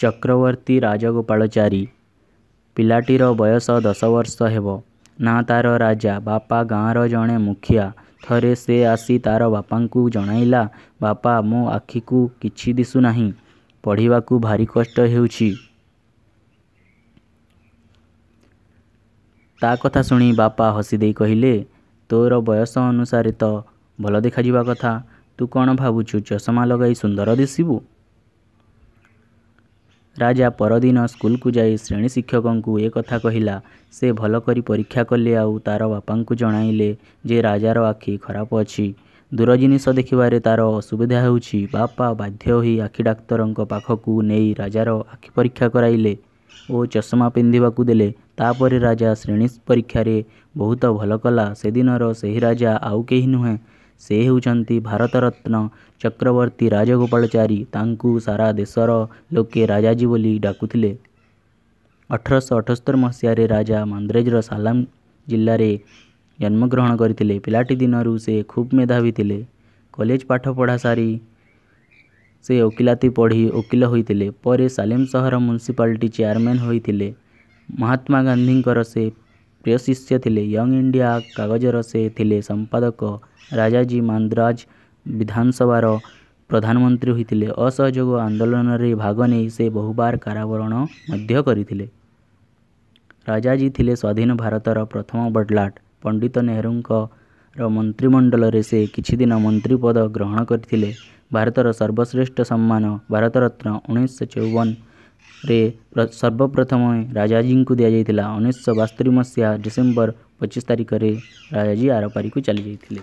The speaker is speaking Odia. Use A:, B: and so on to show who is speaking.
A: ଚକ୍ରବର୍ତ୍ତୀ ରାଜଗୋପାଳଚାରୀ। ପିଲାଟିର ବୟସ 10 ବର୍ଷ ହେବ। ନାଁ ତାର ରାଜା। ବାପା ଗାଁର ଜଣେ ମୁଖିଆ। ଥରେ ସେ ଆସି ତାର ବାପାଙ୍କୁ ଜଣାଇଲା, "ବାପା, ମୋ ଆଖିକୁ କିଛି ଦିଶୁନାହିଁ। ପଢ଼ିବାକୁ ଭାରି କଷ୍ଟ ହେଉଛି।" ତା କଥା ଶୁଣି ବାପା ହସିଦେଇ କହିଲେ, "ତୋର ବୟସ ଅନୁସାରେ ତ ଭଲ ଦେଖାଯିବା କଥା। ତୁ କ'ଣ ଭାବୁଛୁ ଚଷମା ଲଗାଇ ସୁନ୍ଦର ଦିଶିବୁ?" ରାଜା ପରଦିନ ସ୍କୁଲକୁ ଯାଇ ଶ୍ରେଣୀ ଶିକ୍ଷକଙ୍କୁ ଏ କଥା କହିଲା। ସେ ଭଲ କରି ପରୀକ୍ଷା କଲେ ଆଉ ତାର ବାପାଙ୍କୁ ଜଣାଇଲେ ଯେ ରାଜାର ଆଖି ଖରାପ ଅଛି। ଦୂର ଜିନିଷ ଦେଖିବାରେ ତାର ଅସୁବିଧା ହେଉଛି। ବାପା ବାଧ୍ୟ ହୋଇ ଆଖି ଡାକ୍ତରଙ୍କ ପାଖକୁ ନେଇ ରାଜାର ଆଖି ପରୀକ୍ଷା କରାଇଲେ ଓ ଚଷମା ପିନ୍ଧିବାକୁ ଦେଲେ। ତାପରେ ରାଜା ଶ୍ରେଣୀ ପରୀକ୍ଷାରେ ବହୁତ ଭଲ କଲା। ସେଦିନର ସେହି ରାଜା ଆଉ କେହି ନୁହେଁ, ସେ ହେଉଛନ୍ତି ଭାରତରତ୍ନ ଚକ୍ରବର୍ତ୍ତୀ ରାଜଗୋପାଳଚାରୀ। ତାଙ୍କୁ ସାରା ଦେଶର ଲୋକେ ରାଜାଜୀ ବୋଲି ଡାକୁଥିଲେ। 1878 ମସିହାରେ ରାଜା ମାନ୍ଦ୍ରାଜର ସାଲେମ ଜିଲ୍ଲାରେ ଜନ୍ମଗ୍ରହଣ କରିଥିଲେ। ପିଲାଟି ଦିନରୁ ସେ ଖୁବ୍ ମେଧାବୀ ଥିଲେ। କଲେଜ ପାଠ ପଢ଼ା ସାରି ସେ ଓକିଲାତି ପଢ଼ି ଓକିଲ ହୋଇଥିଲେ। ପରେ ସାଲେମ ସହର ମ୍ୟୁନିସିପାଲିଟି ଚେୟାରମେନ୍ ହୋଇଥିଲେ। ମହାତ୍ମା ଗାନ୍ଧୀଙ୍କର ସେ ପ୍ରିୟଶିଷ୍ୟ ଥିଲେ। ୟଙ୍ଗ ଇଣ୍ଡିଆ କାଗଜର ସେ ଥିଲେ ସମ୍ପାଦକ। ରାଜାଜୀ ମାନ୍ଦ୍ରାଜ ବିଧାନସଭାର ପ୍ରଧାନ ମନ୍ତ୍ରୀ ହୋଇଥିଲେ। ଅସହଯୋଗ ଆନ୍ଦୋଳନରେ ଭାଗ ନେଇ ସେ ବହୁବାର କାରାବରଣ ମଧ୍ୟ କରିଥିଲେ। ରାଜାଜୀ ଥିଲେ ସ୍ୱାଧୀନ ଭାରତର ପ୍ରଥମ ବଡ଼ଲାଟ। ପଣ୍ଡିତ ନେହେରୁଙ୍କର ମନ୍ତ୍ରିମଣ୍ଡଳରେ ସେ କିଛିଦିନ ମନ୍ତ୍ରୀପଦ ଗ୍ରହଣ କରିଥିଲେ। ଭାରତର ସର୍ବଶ୍ରେଷ୍ଠ ସମ୍ମାନ ଭାରତରତ୍ନ 1954 ରେ ସର୍ବପ୍ରଥମେ ରାଜାଜୀଙ୍କୁ ଦିଆଯାଇଥିଲା। 1972 ମସିହା ଡିସେମ୍ବର 25 ତାରିଖରେ ରାଜାଜୀ ଆରପାରିକୁ ଚାଲିଯାଇଥିଲେ।